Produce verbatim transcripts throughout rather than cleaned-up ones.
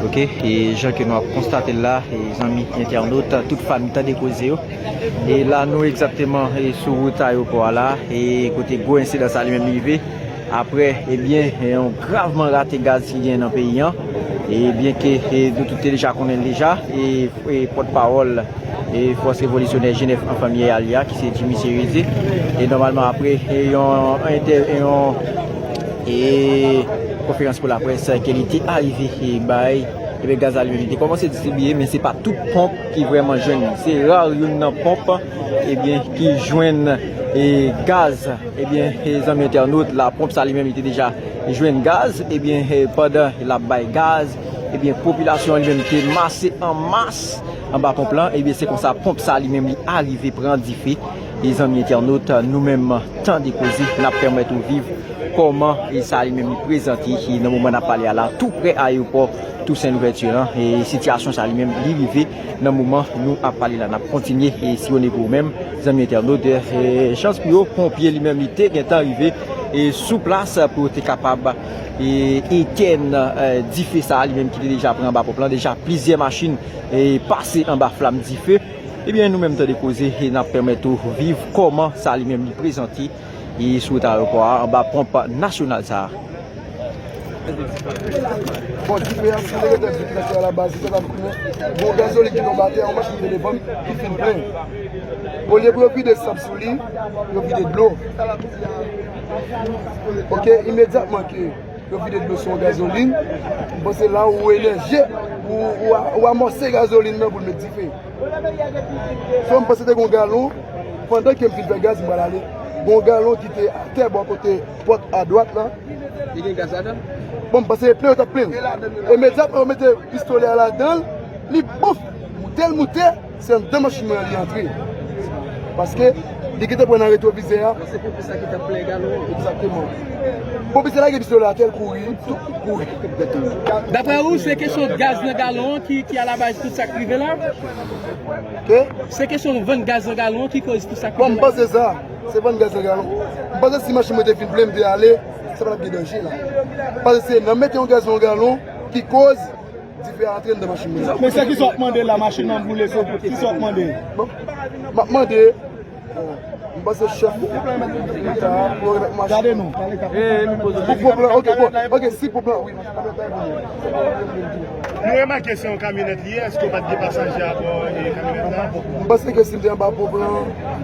Ok, e jan ke nou ap konstate l la, e zanmi entènot, tout fan Tande Koze yo. E la, nou egzakteman, e sou wout ayewopò a la, e kote gwo ensidan sa li menm li rive. Apre, ebyen, e yon gravman rate gaz ki gen nan peyi an. E byen ke, e nou tout te deja konnen l deja, e, e pòtpawòl, e Fòs Revolisyonè Jenèf an Fanmi Yaya, ki se Jimmy Cerisé. E nòmalman, apre, e yon entè-, e yon, e konferans pou laprès ke li te arive, e bay, ebyen, gaz la li menm, li te kòmanse distribiye, men se pa tout ponp ki vrèman jwenn li. Se ra youn nan ponp, ebyen, ki jwenn, e gaz. Ebyen, e zanmi entènot, la ponp sa li menm, li te deja jwenn gaz. Ebyen, e pandan l ap bay gaz, ebyen, popilasyon an li menm te mase an mas anba ponp lan. Ebyen, se konsa ponp sa li menm, li arive pran dife. E zanmi entènot, nou menm, Tande Koze, n ap pèmèt ou viv kòman e sa li menm li prezante, e nan moman n ap pale a la, tou prè ayewopò Tousen Louvèti lan, e sitiyasyon sa li menm, li rive nan moman nou ap pale la. N ap kontinye, e siwone pou ou menm, zanmi entènot, e chans pou yo, ponpye li menm, li te gentan rive, e sou plas pou yo te kapab, e etèn, e dife sa li menm ki te deja pran anba ponp lan, deja plizyè machin, e pase anba flam dife. Ebyen, nou menm Tande Koze, e n ap pèmèt ou viv kòman sa li menm li prezante, e sou wout ayewopò a, anba ponp nasyonal sa a. Bon, dife a, si nèg yo te di ke se alabaz, se sa m konnen. Bon, gazolin ki tonbe atè, yon machin te devan m, ki fin plen. Olye pou yo vide sab sou li, yo vide dlo. Ok, imedyatman ke yo vide dlo sou yon gazolin, m panse la ou enèje, ou, ou, ou amòse gazolin nan pou l met dife. So, m panse te gen yon galon, pandan ke m fin fè gaz, m pral ale. Gen yon galon ki te atè bò kote pòt adwat la. Li gen gaz ladan l? Bon, m panse plen yo t ap plen. Imedyatman, yo mete pistolè a ladan l, li bouf, moute l moute, se anndan machin mwen an li antre. Paske li gentan pran nan retwovizè a. Se pou sa ki t ap plen galon an. Egzakteman. Bon, misye lage pistolè atè, l kouri, tout kouri. Daprè ou, se kesyon gaz nan galon an ki, ki alabaz tout sa k rive la? Ke? Se kesyon vann gaz nan galon an ki koz tout sa k rive la? Bon, m panse sa. Se vann gaz nan galon. M panse si machin mwen te fin plen, m te ale, sa pa t ap gen danje la. M panse se nan mete yon gaz nan yon galon ki koz dife a antre anndan machin mwen an. Men se kisa w ap mande la, machin nan boule, se kisa w ap mande? Bon, m ap mande, bon, m panse chèf leta a pou remèt machin. Gade nou. Pou pwoblèm, ok, bon, ok, si pwoblèm, wi. Nou remake se yon kamyonèt li ye, èske w pa t gen pasaje abò, e, kamyonèt la? M panse ke si m te anba ponp lan,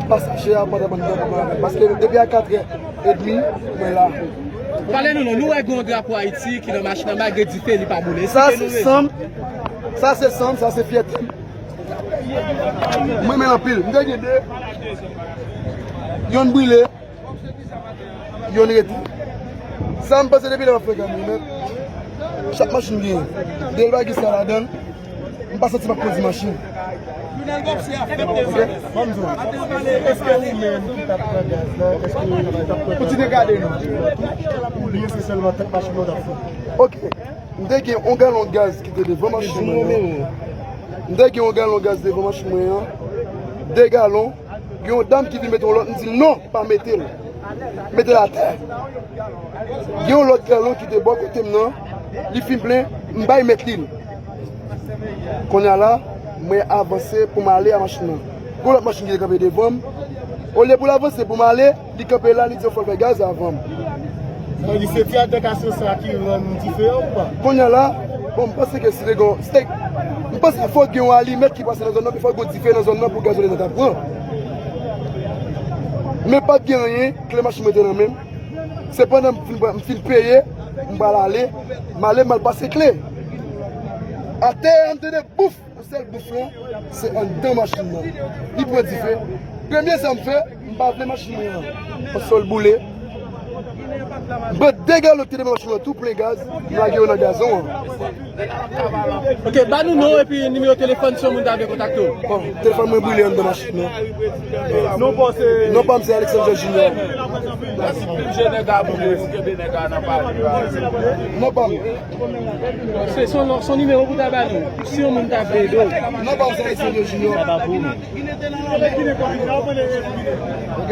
pasaje a pa t ap antre nan ponp lan avè m. Paske depi a katrè edmi, mwen la. Pale nou non, nou wè gen yon drapo Ayiti ki nan machin nan, malgre dife, li pa boule. Sa se san m, sa se san m, sa se fyète m. Mwen renmen l anpil. M te gen de. Yonn brile. Yonn rete. Sa m panse depi lè m ap fè kamyonèt, chak machin genyen. Dèyè l pa gen sa ladan l, m pa santi m ap kondi machin. Ok? Ban m di w, èske ou menm ki t ap pran gaz la, èske ou t ap pran... Kontinye gade nou. Oubyen se sèlman tèt machin nan w t ap fè? Ok. M te gen yon galon gaz ki te devan machin mwen an. M te gen yon galon gaz devan machin mwen an. De galon. Gen yon dam ki vin mete yon lòt, m di l, "Non, pa mete l. Mete l atè." Gen yon lòt galon ki te bò kote m nan, li fin plen, m bay mèt li l. Kounye a la, mwen avanse pou m ale a machin nan. Gen yon lòt machin ki te kanpe devan m. Olye pou l avanse pou m ale, li kanpe la, li di, "Fò l fè gaz avan m." Sa vle di se ti atankasyon sa ki rann dife a ou pa? Kounye a la, bon, m panse ke si te gen, si te, m panse fòk gen yon alimèt ki pase nan zòn nan, pi fòk gen dife nan zòn nan pou gazolin nan ta pran. Men pa t gen anyen, kle machin mwen te nan men m. Se pandan m fin, m fin peye, m pral ale, m ale, m al pase kle. Atè a, m tande bouf! Yon sèl bouf lan, se anndan machin nan. Li pran dife. Premye sa m fè, m pa vle machin mwen an. Paske l boule. M pran de galon ki te devan machin nan tou plen gaz, m lage yo nan gazon an. Ok, ba nou non epi nimewo telefòn si yon moun ta vle kontakte w. Bon, telefòn mwen brile anndan machin nan. Non pa w se... Non pa m se Alexandre Junior. Non pa m. Se son, son nimewo pou ta ba nou. Si yon moun ta vle ede w. Non pa m se Alexandre Junior. Ok.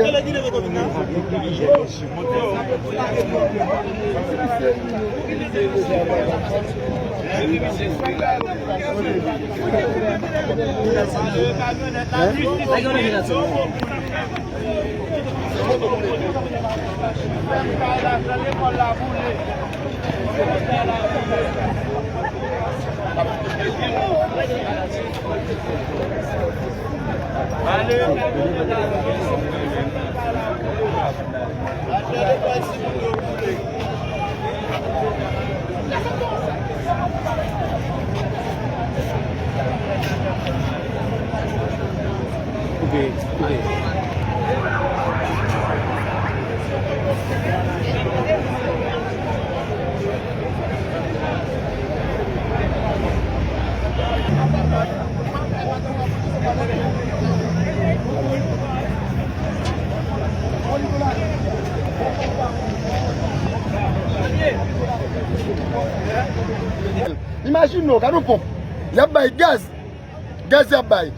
Imajine w, gade yon ponp. Y ap bay gaz. Gaz y ap bay.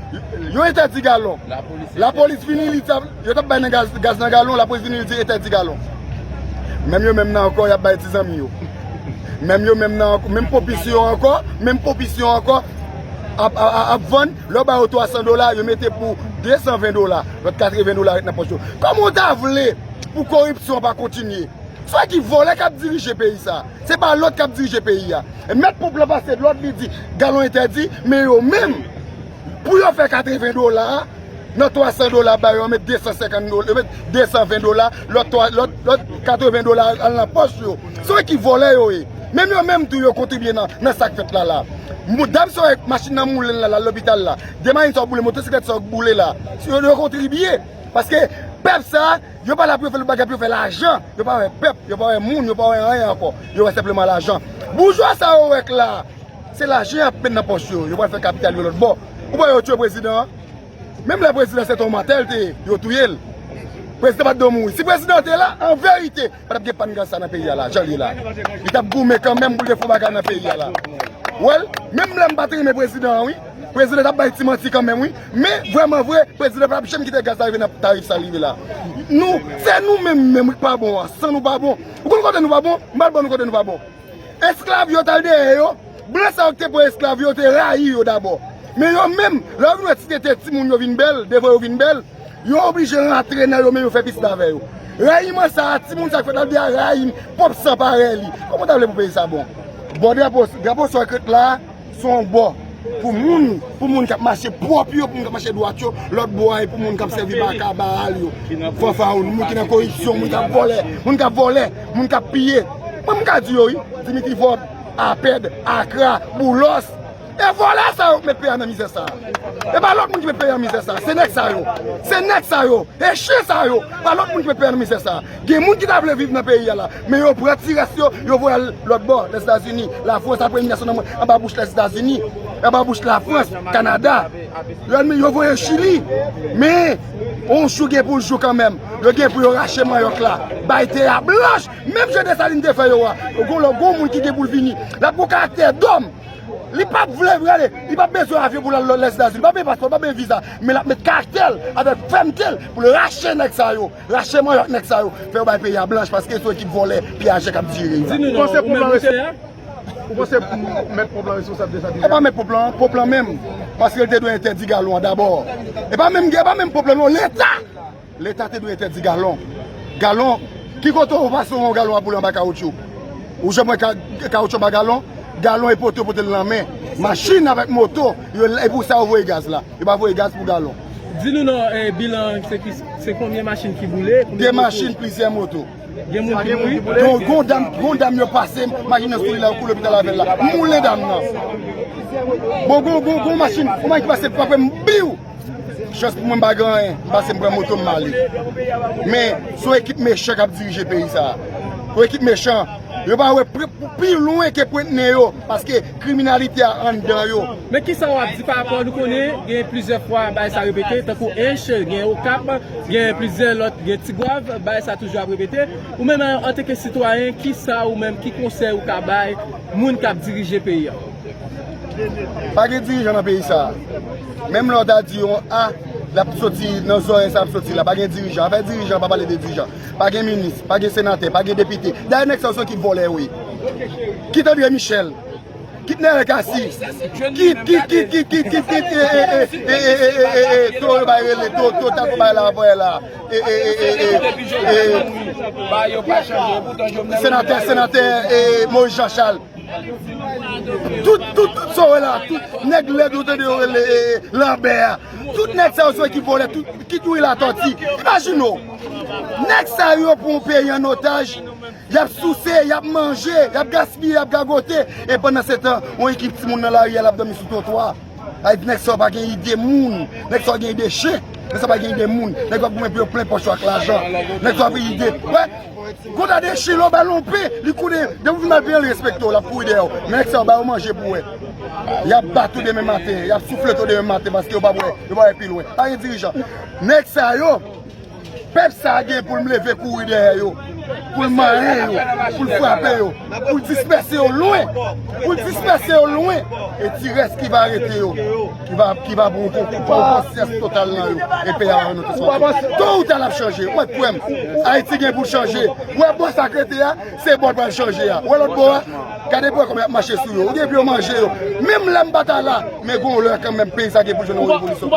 Yo entèdi galon. Lapolis vini, li di, yo t ap bay nan gaz, gaz nan galon, lapolis vini, li di entèdi galon. Menm yo menm nan ankò, y ap bay ti zanmi yo. Menm yo menm nan ankò, menm ponpis yo ankò, menm ponpis yo ankò ap, ap, ap, ap vann, lè w ba yo twa san dola, yo mete pou de san ven dola, lòt katreven dola ret nan pòch yo. Kòman w ta vle pou koripsyon pa kontinye? Se yon ekip vòlè k ap dirije peyi sa. Se pa lòt k ap dirije peyi a. E mèt ponp lan pase lòd, li di galon entèdi, men yo menm, pou yo fè katreven dola, nan twa san dola ba yo, yo met de san senkant dola, yo met de san ven dola, lòt twa, lòt, lòt katreven dola al nan pòch yo. Se yon ekip vòlè yo ye. Menm yo menm tou yo kontribye nan, nan sa k fèt la la. Dam sa yo ak machin nan moulen la, la lopital la. De machin sa yo boule, motosiklèt sa yo boule la. Yo, yo kontribye. Paske pèp sa, yo pa la pou yo fè lòt bagay, pou yo fè lajan. Yo pa wè pèp, yo pa wè moun, yo pa wè anyen ankò. Yo wè senpleman lajan. Boujwa sa yo wè k la, se lajan y ap met nan pòch yo. Yo pral fè kapital yo lòt bò. Ou pa wè yo tchwe prezidan an? Menm lè prezidan se t on mantè l te ye, yo touye l. Prezidan pa t dwe mouri. Si prezidan te la, an verite, pa t ap gen pàn gaz sa nan peyi a la, jan l ye la. Li t ap goumen kanmenm pou l te fè yon bagay nan peyi a la. Wè l, menm lè m pa t renmen prezidan an, wi. Prezidan t ap bay ti manti kanmenm, wi. Men, vrèman vre, prezidan pa t ap janm kite gaz la rive nan tarif sa l rive la. Nou, se nou menm menm, wi, k pa bon an. San nou pa bon. Ou konn kote nou pa bon? M pral ban nou kote nou pa bon. Esklav yo t al dèyè yo. Blan sa yo ki te pran esklav yo te rayi yo dabò. Men yo menm, lè yo vin wè ti tete timoun yo vin bèl, devan yo vin bèl, yo oblije rantre nan yo menm, yo fè pitit avè yo. Rayiman sa a, timoun sa k fèt la, l vin rayi pwòp san parèy li. Kòman w ta vle pou peyi sa bon? Bon, drapo, drapo sa w ret la, se yon bò pou moun, pou moun k ap mache pwòp yo, pou moun k ap mache dwat yo, lòt bò a, e pou moun k ap sèvi baka, baral yo. Fanfaron, moun ki nan koripsyon, moun k ap vòlè, moun k ap vòlè, moun k ap piye. Mwen, m ka di yo, wi, Dimitri Vorbe, Apèd, Akra, Boulos. E vòlè sa yo k met peyi a nan mizè sa. E pa lòt moun ki met peyi a nan mizè sa. Se nèg sa yo. Se nèg sa yo. E chen sa yo. Pa lòt moun ki met peyi a nan mizè sa. Gen moun ki ta vle viv nan peyi a la. Men yo pran ti rès yo, yo voye al lòt bò, Lèzetazini, Lafrans, apre iminasyon nan mwen, anba bouch Lèzetazini, anba bouch Lafrans, Kanada. Yo, yo voye Chili. Men, yon jou gen pou l jou kanmenm. Yo gen pou yo rache manyòk la. Bay tè a blanch. Menm jan Desalin te fè yo a. Gon lò, gon moun ki gen pou l vini. L ap gon karaktè dòm. Li p ap vle prale. Li p ap bezwen avyon pou l al Lèzetazini. Li p ap bezwen paspò, li p ap bezwen viza. Men l ap met karaktè l avèk fèmte l pou l rache nèg sa yo. Rache manyòk nèg sa yo. Fè yo bay peyi a blanch paske se yon ekip vòlè, piyajè k ap diri. Di nou non, ou menm ou te la? Ou panse mèt ponp lan responsab de sa? E pa mèt ponp lan, ponp lan menm. Paske l te dwe entèdi galon an dabò. E pa menm, e pa menm ponp lan non, Leta! Leta te dwe entèdi galon. Galon, ki kote w pase yon galon ap boule anba kawotchou? Ou janm wè ka-, kawotchou anba galon? Galon e poto, pote l nan men. Machin avèk moto, yo, e pou sa yo voye gaz la. Yo pa voye gaz pou galon. Di nou non, eh, bilan, se ki, se konbyen machin ki boule, konbyen moto? De machin, plizyè moto. Gen moun ki mouri? Gon, gon dam, gon dam yo pase, machin nan sou li la, yo kou lopital avè l la. Moulen dam nan. Bon, gon, gon, gon machin, gon machin ki pase, frape m, biw! Chans pou mwen, m pa gen anyen. M pase, m pran moto m, m ale. Men, se yon ekip mechan k ap dirije peyi sa a. Yon ekip mechan. Yo pa wè pre-, pi lwen ke pwent nen yo, paske kriminalite a anndan yo. Men kisa w ap di pa rapò, nou konnen gen plizyè fwa bagay sa repete, tankou Ench, gen Okap, gen plizyè lòt, gen Tigwav, bagay sa toujou ap repete. Ou menm, antanke sitwayen, kisa ou menm, ki konsèy ou ka bay moun k ap dirije peyi a? Pa gen dirijan nan peyi sa a. Menm lè w ta di yon A, l ap soti nan zòrèy sa ap soti la. Pa gen dirijan. Afè dirijan, pa pale de dirijan. Pa gen minis, pa gen senatè, pa gen depite. Dayè nèg sa yo se yon ekip vòlè yo ye. Kit André Michel. Kit Nèlè Kasi. Kit, kit, kit, kit, kit, kit, kit, e, e, e, e, e, e, e, e, to yo bay rele, to, to, ta ko bay la, voye la. E, e, e, e, e, e, senatè, senatè, e, Moïse Jean Charles. Tout, tout, tout sa w wè la, tout nèg lèd yo tande yo rele, e, e, Lambert. Tout nèg sa yo se ki vòlè, tout, ki duri latòti. Imajine w. Nèg sa yo pran yon peyi an otaj. Y ap souse, y ap manje, y ap gaspiye, y ap gagote. E pandan se tan, yon ekip timoun nan lari a, l ap dòmi sou twotwa. Ay, nèg sa yo pa gen ide moun. Nèg sa yo gen ide chen. Nèg sa yo pa gen ide moun. Nèg yo ap goumen pou yo plen pòch yo ak lajan. Nèg sa yo ap ide. Wè. Konta de chen, lè w ba l yon pen, li kouri. Depi w vin mal peye l, respekte w, l ap kouri dèyè w. Men nèg sa yo ba yo manje pou wè. Y ap bat ou demen maten. Y ap souflete w demen maten paske yo p ap wè. Yo p ap wè pi lwen. Pa gen dirijan. Nèg sa yo, Pèp sa a gen pou l leve kouri dèyè yo, pou l manyen yo, pou l frape yo, pou l dispèse yo lwen, pou l dispèse yo lwen. E ti rès ki va rete yo, ki va, ki va pran yon, pran yon konsyans total nan yo, e peyi a va renote sou pye. To ou ta l ap chanje, ou mèt kwè m. Ayiti gen pou l chanje. Ou wè bò sa k rete a, se bò l pral chanje a. Ou wè lòt bò a, gade pou wè kòman y ap mache sou yo. Ou gen pou yo manje yo. Menm lè m pa ta la, men gon lè kanmenm peyi sa gen pou l jwenn yon revolisyon.